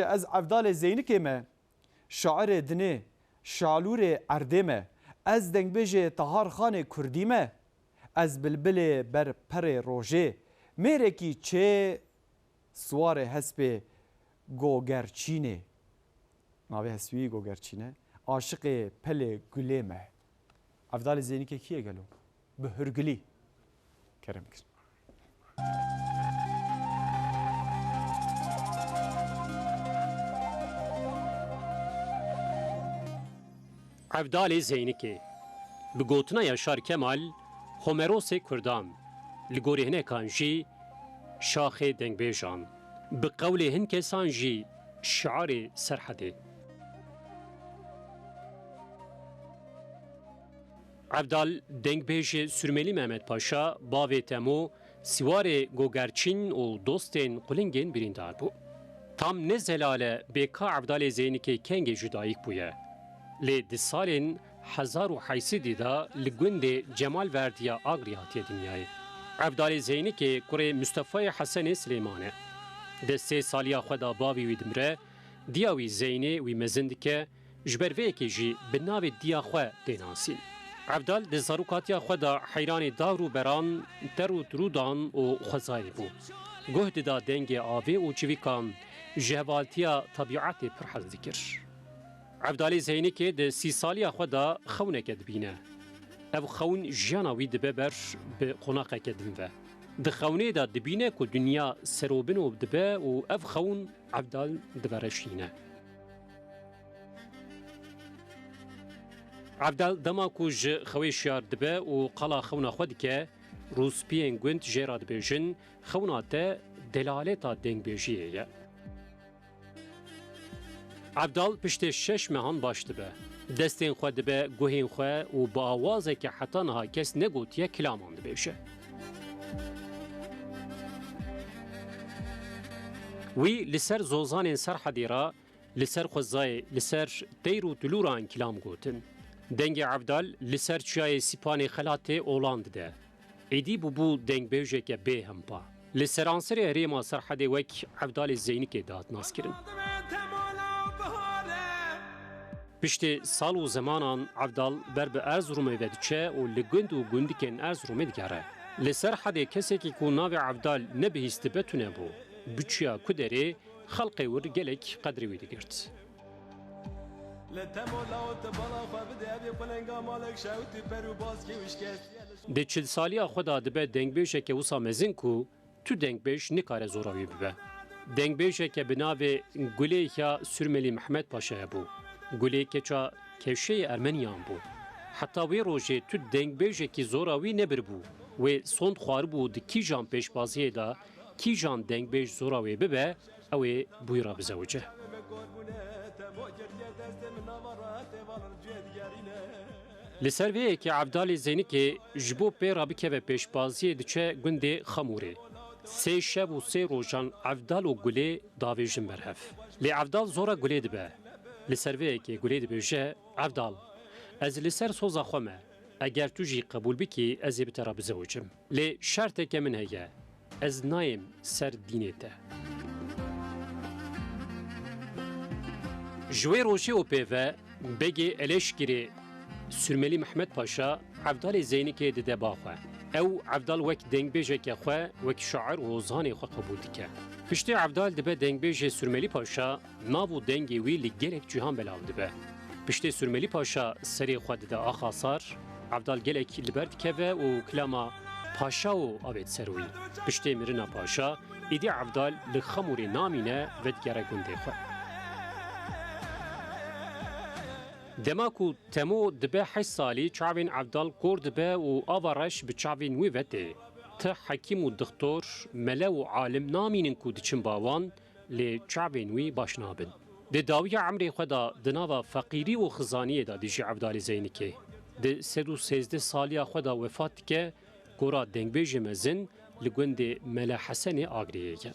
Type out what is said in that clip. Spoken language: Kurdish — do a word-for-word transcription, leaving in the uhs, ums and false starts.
Ez Evdalê Zeynikê me, şairê dinê, şalûrê erdê me. Ez dengbêjê Tahar Xanê Kurdî me. Ez bilbilê ber perê rojê. Mêrekî çê, siwarê hespê Gogerçînê. Navê hespî wî Gogerçîn e. Aşiqê pelê gulê me. Evdalê Zeynikê kî ye gelo? Bi hurgilî. Kerem kir. Evdalê Zeynikê, bi gotina Yaşar Kemal, Homerosê Kurdan, li gorî hinekan jî şaxê dengbêjan, bi qewlê hin kesan jî şiarê Serhedê. Evdal dengbêjê Surmelî Mehmet Paşa, bavê Temo, siwarê Gogerçîn û dostên qulingên birîndar bû. Tam ne zelal e bê ka Evdalê Zeynikê kengê ji dayik bûye. Lê di salên hezar û heyt sedî de li gundê Cemalverdiya Agirî hatiye dinyayê. Evdalê Zeynikê kurê Mustefayê Hesenê Silêman e. Di sê saliya xwe de bavê wî dimire, diya wî Zeynê wî mezin dike, ji ber vê yekê jî bi navê diya xwe tê nasîn. Evdal di zarokatiya xwe de heyranê dar û beran, ter û tirûdan û xwezayê bû. Guh dida dengê avê û çivîkan, ji hevaltiya tebîetê pir hez dikir. Evdalê Zeynikê di sî saliya xwe de xewneke dibîne. Ev xewn jiyana wî dibe ber bi qonaxeke din ve. Di xewnê de dibîne ku dinya serobino dibe û ev xewn Evdal dibe reşîne. Evdal dema ku ji xewê şiyar dibe û qala xewna xwe dike, rûspiyên gund jê re dibêjin, xewna te delaleta dengbêjiyê ye. Evdal piştê şeş mehan baş dibe. Destên xwe dibe guhên xwe û bi awazeke heta niha kes negotiye kilaman dibêje. Wî li ser zozanên Serhedê re, li ser xwezayê, li ser teyr û tilûran kilam gotin. Dengê Evdal li ser çiyayê Sîpanê xelatê olan dide. Êdî bûbû dengbêjeke bê hempa. Li seranserê herêma Serhedê wek Evdalê Zeynikê dihat naskirin. Piştê sal û zemanan Evdal ber bi Erzurumê ve diçe û li gund û gundikên Erzurumê digere. Li Serhedê kesekî ku navê Evdal ne bihîstibe tune bû. Biçûya ku derê, xelqê wir gelek qedrê wî digirt. Di çil saliya xwe de dibe dengbêjeke wisa mezin ku tu dengbêj nikare zora wî bibe. Dengbêjeke bi navê Gulê ya Surmelî Mehmet Paşa hebû. Gulê keça keşeyê Ermeniyan bû. Heta wê rojê tu dengbêjekî zora wî nebiribû. Wê sond xwaribû di kîjan pêşbaziyê de kîjan dengbêj zora wê bibe, ew ê bi wî re bizewice. Li ser vê yekê Evdalê Zeynikê ji bo pê re bikeve pêşbaziyê diçe gundê Xemûrê. Sê şev û sê rojan Evdal û Gulê davêjin ber hev. Lê Evdal zora Gulê dibe. Li ser vê yekê Gulê dibêje, Evdal, ez li ser soza xwe me. Eger tu jî qebûl bikî, ez ê bi te re bizewicim. Lê şerteke min heye, ez nayêm ser dînê te. Ji wê rojê û pê ve begê Eleşkirê Surmelî Mehmet Paşa Evdalê Zeynikê dide ba xwe. Ew Evdal wek dengbêjeke xwe, wek şair û hozanê xwe qebûl dike. Piştê Evdal dibe dengbêjê Surmelî Paşa, nav û dengê wî li gelek cîhan belav dibe. Piştê Surmelî Paşa serê xwe dide axa sar, Evdal gelek li ber dikeve û kilama Paşa û avêt ser wî. Piştê mirina Paşa, êdî Evdal li Xemûrê namîne, vedigere gundê xwe. Dema ku Temo dibe heşt salî, çavên Evdal kor dibe û ava reş bi çavên wî ve tê. Ti hekîm û dixtor, mele û alim namînin ku diçin ba wan, lê çavên wî baş nabin. Di dawiya emrê xwe de di nava feqîrî û xizaniyê de dijî Evdalê Zeynikê. Di sed û sêzdeh saliya xwe de wefat dike, gora dengbêjê mezin li gundê Mele Hesenê Agiriyê ye.